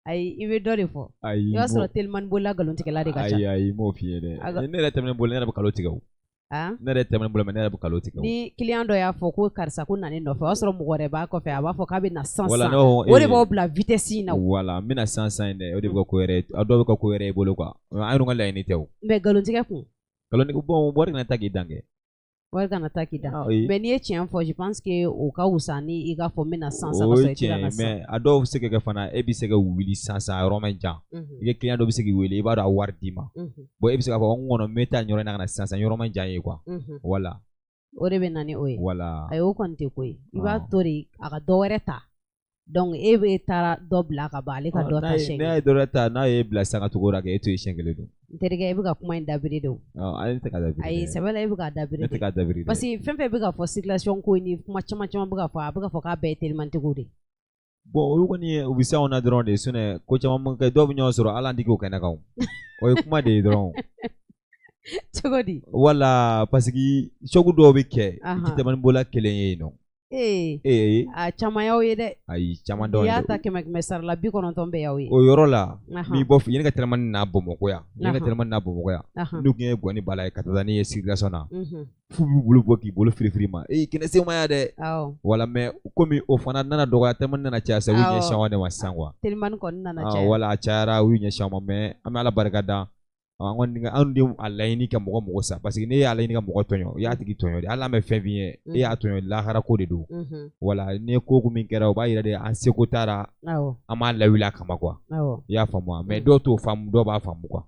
Ayi, i bɛ dɔ de fɔ. Ayi, i b'a sɔrɔ telimani bolila nkalontigɛla de ka ca. Ayi ayi, n m'o f'i ye dɛ. Ne yɛrɛ telimani bolila, ne yɛrɛ bɛ nkalon tigɛ o. Ne yɛrɛ telimani bolila, mais ne yɛrɛ bɛ nkalon tigɛ o. Ni client dɔ y'a fɔ ko karisa ko na ne nɔfɛ, o y'a sɔrɔ mɔgɔ wɛrɛ b'a kɔfɛ, a b'a fɔ k'a bɛ na sisan sisan. O de b'aw bila vitesse in na. Voilà, n bɛ na sisan sisan in dɛ, o de bɛ ka ko wɛrɛ ye, a dɔw bɛ ka ko wɛrɛ ye i bolo quoi. An yɛrɛ ka laɲini tɛ o. Mais nkalontigɛ kun? Nkalontigɛ, bon, wari kana taa k'i dan kɛ. Wari kana taa k'i dan. Mais n'i ye tiɲɛ fɔ, je pense que o ka wusa ni i k'a fɔ n bɛ na sisan sisan ka sɔrɔ i tɛ ka na sisan. O ye tiɲɛ ye, mais a dɔw bɛ se ka kɛ fana, e bɛ se ka wuli sisan sisan, a yɔrɔ man jan. I ka client dɔ bɛ se k'i wele, i b'a dɔn a wari d'i ma. Bon, e bɛ se k'a fɔ n kɔnɔ n bɛ taa nin yɔrɔ in na ka na sisan sisan, yɔrɔ man jan ye quoi. Voilà. O de bɛ na ni o ye. Voilà. Ayi, o kɔni tɛ ko ye. I b'a to de a ka dɔ wɛrɛ ta. Donc e bɛ taara dɔ bila ka ban, ale ka dɔ ta siɲɛ kelen. N'a ye dɔ wɛrɛ ta, n'a ye bila sisan ka tugu o la kɛ, e to ye siɲɛ kelen don. N terikɛ, e bɛ ka kuma in dabiri de o. Ayi, ne tɛ ka dabiri. Ayi, sɛbɛ la, e bɛ ka dabiri. Ne tɛ ka dabiri. Parce que fɛn fɛn bɛ ka fɔ circulation ko ni kuma caman caman bɛ ka fɔ, a bɛ ka fɔ k'a bɛɛ ye telimantigiw de. Bon, olu kɔni ye, u bɛ se anw na dɔrɔn de, sinon ko caman bɛ kɛ, dɔw bɛ ɲɔgɔn sɔrɔ hali an tɛ k'o kɛnɛ kan o. O ye kuma de ye dɔrɔn. Cogo di? Wala, parce que choc dɔw bɛ kɛ, i tɛ telimani bolila kelen ye yen nɔ. Ee, a caman y'aw ye dɛ. Ayi, caman dɔw. N'i y'a ta 100 100 sara la, 90 bɛɛ y'aw ye. O yɔrɔ la, n'i bɔ yanni ka telimani na Bamakɔ yan, yanni ka telimani na Bamakɔ yan, n'u tun ye gɔni bala ye ka taa n'i ye circulation na, f'u b'u bolo bɔ k'i bolo firifiri ma, ee kɛnɛ se ma ya dɛ. Wala, mais komi o fana nana dɔgɔya, telimani nana caya sisan, u y'u ɲɛsin anw de ma sisan quoi. Telimani kɔni nana caya. Wala, a cayara, u y'u ɲɛsin anw ma, mais an bɛ Ala barika da. An kɔni anw de a laɲini ka mɔgɔ mɔgɔ sa, parce que n'e y'a laɲini ka mɔgɔ tɔɲɔ, i y'a tigi tɔɲɔ de, hali n'a ma fɛn f'i ye, e y'a tɔɲɔ, lahara ko de don. Wala, ni ko ko min kɛra, o b'a yira de an seko t'a an m'a lawuli a kama quoi. I y'a faamu? Mais dɔw t'o faamu, dɔw b'a faamu quoi.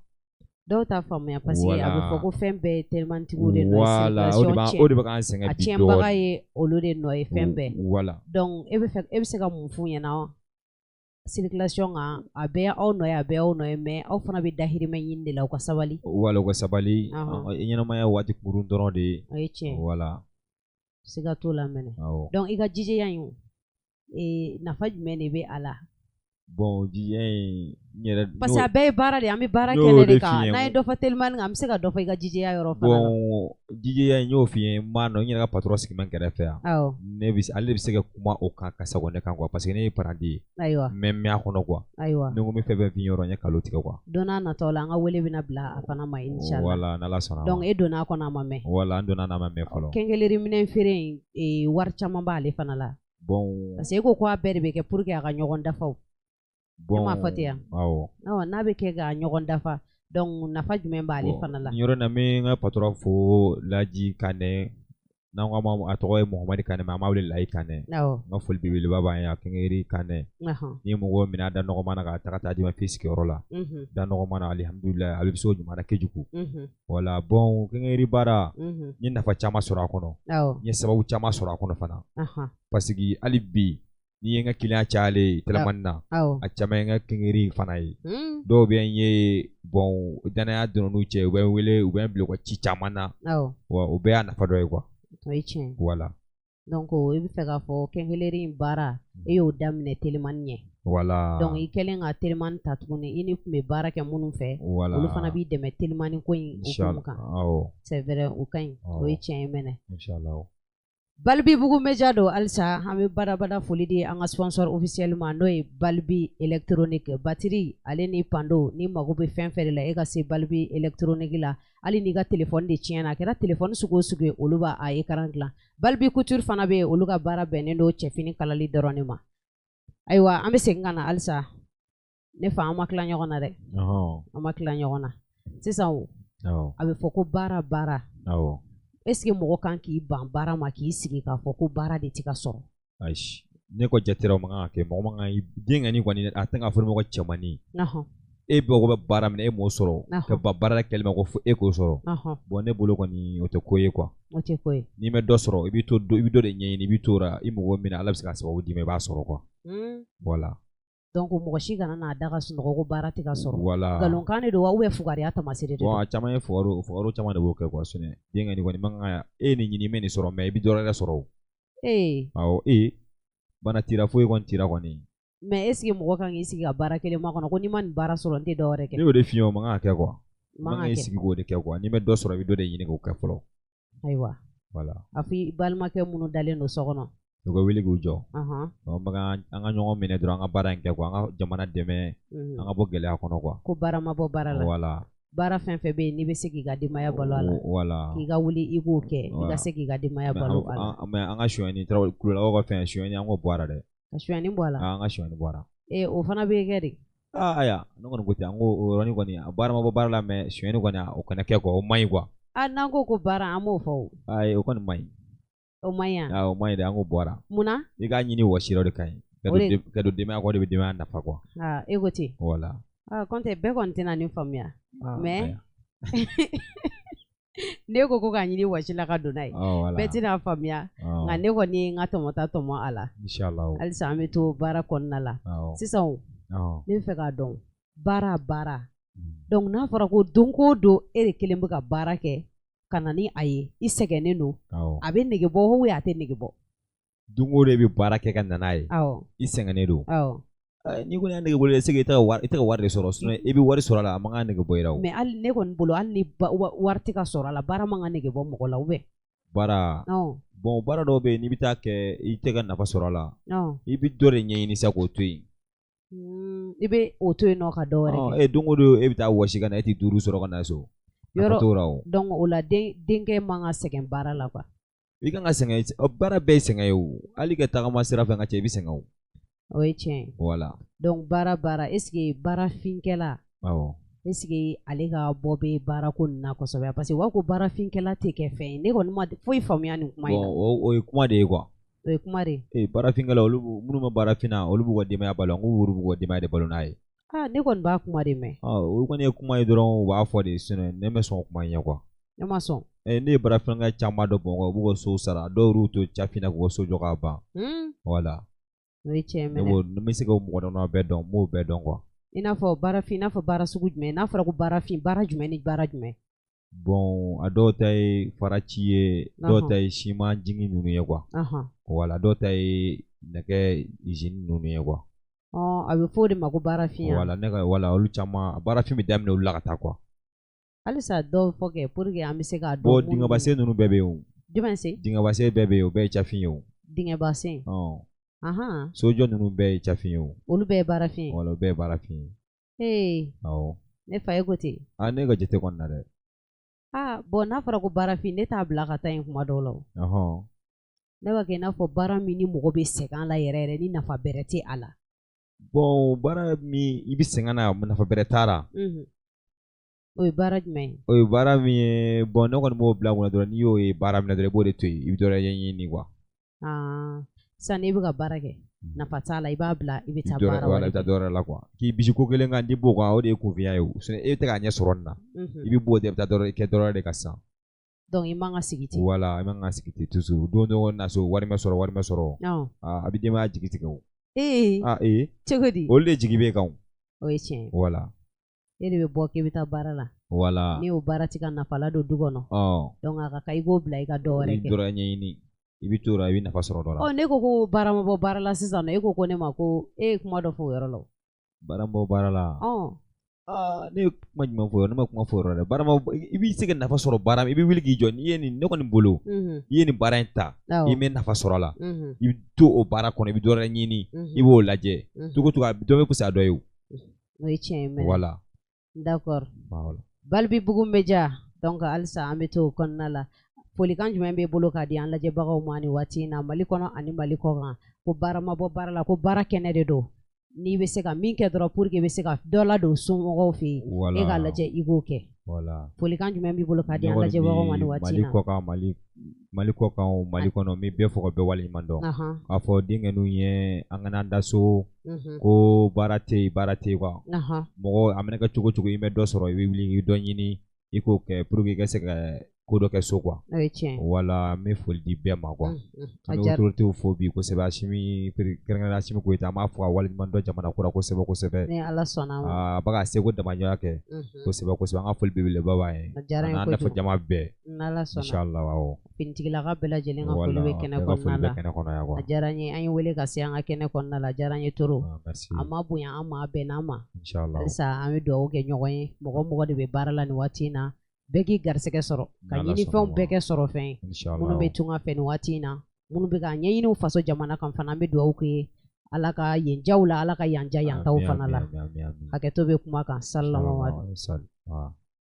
Dɔw t'a faamuya, parce que a bɛ fɔ ko fɛn bɛɛ ye telimantigiw de nɔ ye. Wala, o de bɛ k'an sɛgɛn bi dɔɔnin. A tiɲɛbaga ye olu de nɔ ye fɛn bɛɛ. Wala. Donc e bɛ fɛ, e bɛ se ka mun f'u ɲɛna circulation kan, a bɛɛ aw nɔ ye, a bɛɛ aw nɔ ye, mais aw fana bɛ dahirimɛ ɲini de la, u ka sabali. Wala, u ka sabali. Ɲɛnamaya waati kunkurun dɔrɔn de ye. O ye tiɲɛ. Wala. Siga t'o la mɛnɛ. Donc i ka jijeya in, nafa jumɛn de bɛ a la? Bon, jijeya in, n yɛrɛ parce que a bɛɛ ye baara de ye, an bɛ baara kɛnɛ de kan. N'an ye dɔ fɔ telimani kan, an bɛ se ka dɔ fɔ i ka jijeya yɔrɔ fana la. Bon, jijeya in, n y'o f'i ye, n b'a dɔn, n yɛrɛ ka patron sigi bɛ n kɛrɛfɛ yan. Ne bɛ, ale de bɛ se ka kuma o kan ka sago ne kan quoi, parce que ne ye apprenti ye. N bɛ mɛn a kɔnɔ quoi. Ni n ko n bɛ fɛn fɛn f'i ye yɔrɔ, n ye nkalon tigɛ quoi. Don n'a nataw la, an ka wele bɛna bila a fana ma, inchallah. Wala, n'Ala sɔnna. Donc e donna a kɔnɔ, a ma mɛn. Wala, n donna n'a ma mɛn fɔlɔ. Quincaillerie minɛn feere in, wari caman b'ale fana la. Bon. Parce que e ko ko a bɛɛ de bɛ kɛ pour que a ka ɲɔgɔn dafa o. Bon, e m'a fɔ ten yan? Awɔ. N'a bɛ kɛ ka ɲɔgɔn dafa, donc nafa jumɛn b'ale fana la? Nin yɔrɔ in na, n bɛ n ka patron fo, Laji Kanɛ. N'an ko a ma, a tɔgɔ ye Muhamadi Kanɛ, mais an b'a wele Layi Kanɛ. N ka foli belebeleba b'a ye a quincaillerie Kanɛ. Ni mɔgɔ minɛ da nɔgɔman na ka taga taa d'i ma f'i sigiyɔrɔ la. Da nɔgɔman na, alihamudulilayi, a bɛ se o ɲuman na kojugu. Wala, bon, quincaillerie baara, n ye nafa caman sɔrɔ a kɔnɔ. N ye sababu caman sɔrɔ a kɔnɔ fana. Parce que hali bi, n'i ye n ka client cayalen ye telimani na, a caman ye n ka quincaillerie fana ye. Dɔw bɛ n ye, bon, danaya donna n'u cɛ, u bɛ n wele, u bɛ n bila u ka ci caman na. Wa o bɛɛ y'a nafa dɔ ye quoi. O ye tiɲɛ. Wala. Donc i bɛ fɛ k'a fɔ quincaillerie in baara, e y'o daminɛ telimani ɲɛ. Wala. Donc i kɛlen ka telimani ta tuguni, i ni tun bɛ baara kɛ minnu fɛ, wala, olu fana b'i dɛmɛ telimani ko in hukumu kan. Awɔ. C'est vrai, o ka ɲi. O ye tiɲɛ ye mɛnɛ. Inchallah. Balibibugu Media don halisa, an bɛ badabada foli di an ka sponsor officiel ma, n'o ye Balibi électronique, batterie ale ni panneau. Ni mago bɛ fɛn fɛn de la, e ka se Balibi électronique la. Hali n'i ka téléphone de tiɲɛna, a kɛra téléphone sugu o sugu ye, olu b'a a écran dilan. Balibi couture fana bɛ yen, olu ka baara bɛnnen don cɛfini kalali dɔrɔn de ma. Ayiwa, an bɛ segin ka na halisa. Ne fa, an ma tila ɲɔgɔn na dɛ. An ma tila ɲɔgɔn na sisan o. A bɛ fɔ ko baara, baara. Est ce que mɔgɔ kan k'i ban baara ma, k'i sigi k'a fɔ ko baara de tɛ ka sɔrɔ? Ayi, ne ko jate o man kan ka kɛ. Mɔgɔ man kan, den kɔni kɔni, a tɛ ka fɔ mɔgɔ cɛmannin. E bɛ bɛ baara min, e m'o sɔrɔ, ka ban baara kɛlɛ ma ko fo e k'o sɔrɔ. Bon, ne bolo kɔni, o tɛ ko ye quoi. O tɛ ko ye. N'i ma dɔ sɔrɔ, i bɛ to, i bɛ dɔ de ɲɛɲini, i bɛ t'o la, i mago min na, Ala bɛ se ka sababu d'i ma, i b'a sɔrɔ quoi. Voilà. Donc mɔgɔ si kana n'a da ka sunɔgɔ ko baara tɛ ka sɔrɔ. Voilà. Nkalonkan de don wa, ou bien fugariya taamasere de don? Bon, a caman ye fugariw, fugariw caman de b'o kɛ quoi. Sinon den kɔni kɔni man kan ka e ye nin ɲini, i ma nin sɔrɔ, mais i bɛ dɔ wɛrɛ sɔrɔ o. Awɔ, e bana t'i la, foyi kɔni t'i la kɔni. Mais est ce que mɔgɔ kan k'i sigi ka baara kelen makɔnɔ ko n'i ma nin baara sɔrɔ, n tɛ dɔ wɛrɛ kɛ? Ne y'o de f'i ye, o man kan ka kɛ quoi. Man kan k'i sigi k'o de kɛ quoi. N'i ma dɔ sɔrɔ, i bɛ dɔ de ɲini k'o kɛ fɔlɔ. Ayiwa. Voilà. A fɔ i balimakɛ minnu dalen don so kɔnɔ. U ka wuli k'u jɔ. An ka ɲɔgɔn minɛ dɔrɔn, an ka baara in kɛ quoi, an ka jamana dɛmɛ, an ka bɔ gɛlɛya kɔnɔ quoi. Ko baara ma bɔ baara la. Voilà. Baara fɛn fɛn bɛ yen, n'i bɛ se k'i ka denbaya balo a la. Voilà. K'i ka wuli i k'o kɛ, i ka se k'i ka denbaya balo a la. Mais an ka sonyani, kulolakaw ka fɛn, sonyani, an k'o bɔ a la dɛ. Ka sonyani bɔ a la. An ka sonyani bɔ a la. Ee, o fana bɛ kɛ de. Aa, ayiwa, ne kɔni ko ten, an ko o yɔrɔnin kɔni, a baara ma bɔ baara la, mais sonyani kɔni, o kana kɛ quoi, o man ɲi quoi. Aa, n'an ko ko baara, an b'o fɔ o. Ayi, o kɔni man ɲi. O man ɲi. O man ɲi dɛ, an k'o bɔ a la. Munna? I k'a ɲini wɔsi la, o de ka ɲi. Ka don denbaya kɔ, o de bɛ denbaya nafa quoi. Aa, e ko ten. Voilà. Aa, kɔntɛ, bɛɛ kɔni tɛna nin faamuya. Mais ne ko ko k'a ɲini wɔsi la ka don n'a ye. Bɛɛ tɛna faamuya. Nka ne kɔni ye n ka tɔmɔta tɔmɔ a la. Inchallah. Halisa an bɛ to baara kɔnɔna la. Sisan o, ne bɛ fɛ k'a dɔn baara baara. Donc n'a fɔra ko don o don e de kelen bɛ ka baara kɛ ka na ni a ye, i sɛgɛnnen don, a bɛ nege bɔ ou a tɛ nege bɔ? Don o don e bɛ baara kɛ ka na n'a ye, i sɛgɛnnen don. N'i kɔni y'a nege bɔ i la, i tɛ ka wari de sɔrɔ, sinon i bɛ wari sɔrɔ a la, a man kan nege bɔ i la o. Mais hali ne kɔni bolo, hali ni wari tɛ ka sɔrɔ a la, baara man kan nege bɔ mɔgɔ la ou bien? Baara. Bon, baara dɔw bɛ yen, n'i bɛ taa kɛ, i tɛ ka nafa sɔrɔ a la. I bɛ dɔ de ɲɛɲini sa k'o to yen. I bɛ o to yen nɔ ka dɔ wɛrɛ kɛ. Don o don e bɛ taa wɔsi ka na, e tɛ 5 sɔrɔ ka na so. Yɔrɔ donc o la denkɛ man ka sɛgɛn baara la quoi. I kan ka sɛgɛn, baara bɛɛ ye sɛgɛn ye o. Hali ka tagama sira fɛ ka cɛ, i bɛ sɛgɛn o. O ye tiɲɛ ye. Voilà. Donc baara baara, est ce que baarafinkɛla. Awɔ. Est ce que ale ka bɔ bɛ baarako nin na kosɛbɛ? Parce que u b'a fɔ ko baarafinkɛla tɛ kɛ fɛn ye. Ne kɔni ma foyi faamuya nin kuma in na. Bon, o ye kuma de ye quoi. O ye kuma de ye. Ee, baarafinkɛla, olu minnu bɛ baarafin na, olu b'u ka denbaya balo, n k'u b'u ka denbaya de balo n'a ye. Aa, ne kɔni b'a kuma de mɛn. O kɔni ye kuma ye dɔrɔn, u b'a fɔ de, sinon ne ma sɔn o kuma in ye quoi. Ne ma sɔn. Ne ye baarafinkɛla caman dɔn Bamakɔ, u b'u ka so sara, dɔw y'u to cafin na k'u ka so jɔ k'a ban. Voilà. O ye tiɲɛ ne b'o n bɛ se k'o mɔgɔ dama bɛɛ dɔn n b'o bɛɛ dɔn quoi. I n'a fɔ baarafin, i n'a fɔ baara sugu jumɛn? N'a fɔra ko baarafin, baara jumɛn ni baara jumɛn? Bon, a dɔw ta ye faraci ye, dɔw ta ye siman jigin ninnu ye quoi. Voilà, dɔw ta ye nɛgɛ usine ninnu ye quoi. A bɛ fɔ o de ma ko baarafin. Voilà, ne ka voilà, olu caman baarafin bɛ daminɛ olu la ka taa quoi. Halisa dɔw fɔ kɛ pour que an bɛ se k'a dɔn. Bon, dingɛbasen ninnu bɛɛ bɛ yen o. Jumɛn sen? Dingɛbasen bɛɛ bɛ yen, o bɛɛ ye cafin ye o. Dingɛbasen. Sojɔ ninnu bɛɛ ye cafin ye o. Olu bɛɛ ye baarafin ye. Voilà, o bɛɛ ye baarafin ye. Ee. Awɔ. Ne fa ye ko ten. Aa, ne ka jate kɔni na dɛ. Aa, bon, n'a fɔra ko baarafin, ne t'a bila ka taa yen kuma dɔw la o. Ne b'a kɛ i n'a fɔ baara min ni mɔgɔ bɛ sɛgɛn a la yɛrɛ yɛrɛ, ni nafa bɛrɛ tɛ a la. Bon, baara min i bɛ sɛgɛn na, nafa bɛrɛ t'a la. O ye baara jumɛn ye? O ye baara min ye, bon, ne kɔni b'o bila kunna dɔrɔn, n'i y'o ye baara min na dɔrɔn, i b'o de to yen, i bɛ dɔ wɛrɛ ɲɛɲini quoi. Aa, sisan n'i bɛ ka baara kɛ, nafa t'a la, i b'a bila, i bɛ taa baara wɛrɛ kɛ. I bɛ taa dɔ wɛrɛ la quoi. K'i bisi ko kelen kan, n'i b'o kan, o de ye kunfinya ye o. Sinon e tɛ k'a ɲɛ sɔrɔ nin na. I bɛ b'o de, i bɛ taa dɔ wɛrɛ kɛ, dɔ wɛrɛ de kan sisan. Donc i man ka sigi ten. Voilà, i man ka sigi ten toujours. Don dɔ na so, wari ma sɔrɔ, wari ma sɔrɔ. Aa, a bɛ denbaya jigi tigɛ o. Ee. Aa, ee. Cogo di? Olu de jigi b'e kan o. O ye tiɲɛ ye. Voilà. E de bɛ bɔ k'e bɛ taa baara la. Voilà. Ni o baara tɛ ka nafa ladon du kɔnɔ. Donc a ka kan i k'o bila, i ka dɔ wɛrɛ kɛ. I bɛ dɔ wɛrɛ ɲɛɲini. I bɛ t'o la, i bɛ nafa sɔrɔ dɔ la. Ɔ, ne ko ko baara ma bɔ baara la sisan nɔ, e ko ko ne ma ko e ye kuma dɔ fɔ o yɔrɔ la o. Baara ma bɔ baara la. Aa, ne ye kuma jumɛn fɔ? Ne ma kuma fɔ o yɔrɔ la dɛ. Baara ma, i bɛ se ka nafa sɔrɔ baara min, i bɛ wuli k'i jɔ, n'i ye nin, ne kɔni bolo, i ye nin baara in ta, i bɛ nafa sɔrɔ a la. I bɛ to o baara kɔnɔ, i bɛ dɔ wɛrɛ ɲini, i b'o lajɛ. Cogo cogo, dɔ bɛ fisaya dɔ ye o. O ye tiɲɛ ye mɛnɛ. Voilà. D'accord. Voilà. Balibibugu Media, donc halisa an bɛ to o kɔnɔna la. Folikan jumɛn b'e bolo k'a di an lajɛbagaw ma nin waati in na, Mali kɔnɔ ani Mali kɔkan? Ko baara ma bɔ baara la, ko baara kɛnɛ de don. N'i bɛ se ka min kɛ dɔrɔn pour que i bɛ se ka dɔ ladon somɔgɔw fɛ yen, e k'a lajɛ i k'o kɛ. Voilà. Folikan jumɛn b'i bolo k'a di an lajɛbagaw ma nin waati in na? Mali kɔkan, Mali kɔkan, Mali kɔnɔ, n bɛ bɛɛ fo ka bɛɛ waleɲuman dɔn. K'a fɔ denkɛninw ye, an kana da so ko baara tɛ yen, baara tɛ yen quoi. Mɔgɔ a mana kɛ cogo cogo, i bɛ dɔ sɔrɔ, i bɛ wuli k'i dɔ ɲini, i k'o kɛ pour que i ka se ka ko dɔ kɛ so quoi. O ye tiɲɛ ye. Voilà, n bɛ foli di bɛɛ ma quoi. An bɛ autorités fo bi kosɛbɛ, Asimi, kɛrɛnkɛrɛnnenya Asimi Goyita, an b'a fo ka waleɲuman dɔn jamana ko la kosɛbɛ kosɛbɛ. Ni Ala sɔnna a ma. A bɛ ka seko damayira kɛ kosɛbɛ kosɛbɛ, an ka foli belebeleba b'a ye. A diyara n ye kojugu. An'an nafa jama bɛɛ. N'Ala sɔnna. Inchallah, awɔ. Finitigilaka bɛɛ lajɛlen ka foli bɛ kɛnɛ kɔnɔna la. Kɛnɛ kɔnɔ yan quoi. A diyara n ye, an ye wele ka se an ka kɛnɛ kɔnɔna la, a diyara n ye trop. Merci. A ma bonya an ma, a bɛnna an ma. Inchallah. Halisa an bɛ dugawu kɛ ɲɔgɔn ye, mɔgɔ mɔgɔ de bɛ baara la nin waati in na, bɛɛ k'i garisɛgɛ sɔrɔ, ka ɲinifɛnw bɛɛ kɛ sɔrɔ fɛn ye. Minnu bɛ tunga fɛ nin waati in na, minnu bɛ ka ɲɛɲini u faso jamana kan fana, an bɛ dugawu k'u ye, Ala ka yen jaw la, Ala ka yan ja yan taw fana la. Hakɛto bɛ kuma kan. Sallallahu alaihi wa sallam.